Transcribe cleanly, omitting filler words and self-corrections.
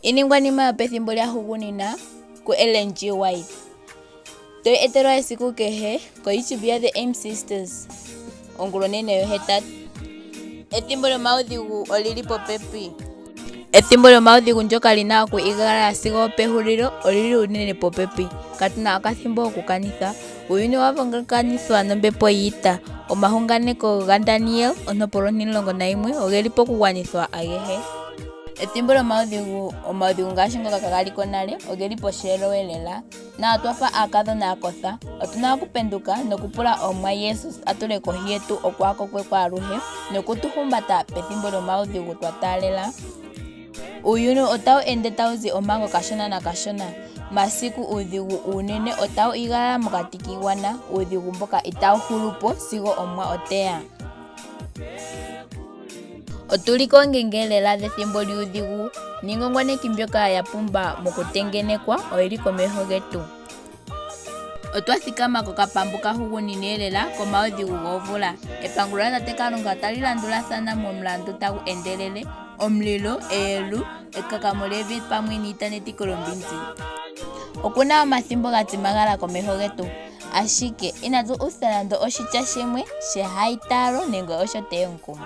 Iiningwanima yopethimbo lyahugunina kuEllen G. White. Toyi etelwa esiku kehe koYouTube ya The Aim Sisters ongulonene yohetatu. Ethimbo lyomaudhigu oli li popepi. Ethimbo lyomaudhigu ndyoka li na oku igala sigo opehulilo oli li unene popepi. Katu na okathimbo okukanitha. Uuyuni owa vongakanithwa nombepo yiita. Omahunganeko gaDaniel ontopolwa 11 oge li pokugwanithwa agehe. Ethimbo lyomaudhigu, omaudhigu ngaashi ngoka kaga li ko nale, oge li posheelo elela. Na otwa fa aakadhona ya kotha. Otu na okupenduka nokupula Omuwa Jesus a tule kohi yetu okwaako kwe kwaaluhe noku tu humbata pethimbo lyomaudhigu twa taalela. Uuyuni otawu ende tawu zi omango kashona nakashona. Masiku uudhigu uunene otawu igalala mokati kiigwana, uudhigu mboka itawu hulu po sigo Omuwa oteya. Otu li koongengelela dhethimbo lyuudhigu, niingongwaneki mbyoka ya pumba mokutengenekwa oyi li komeho getu. Otwa thikama kokapambu kahugunina elela komaudhigu goomvula. Epangulo lyaTate Kalunga otali landulathana momulandu tagu endelele, omulilo, eyelu, ekakamo lyevi pamwe niita netiko lyombinzi. Oku na omathimbo ga tsimagala komeho getu, ashike inatu utha nando oshitya shimwe shehaitaalo nenge osheteyomukumo.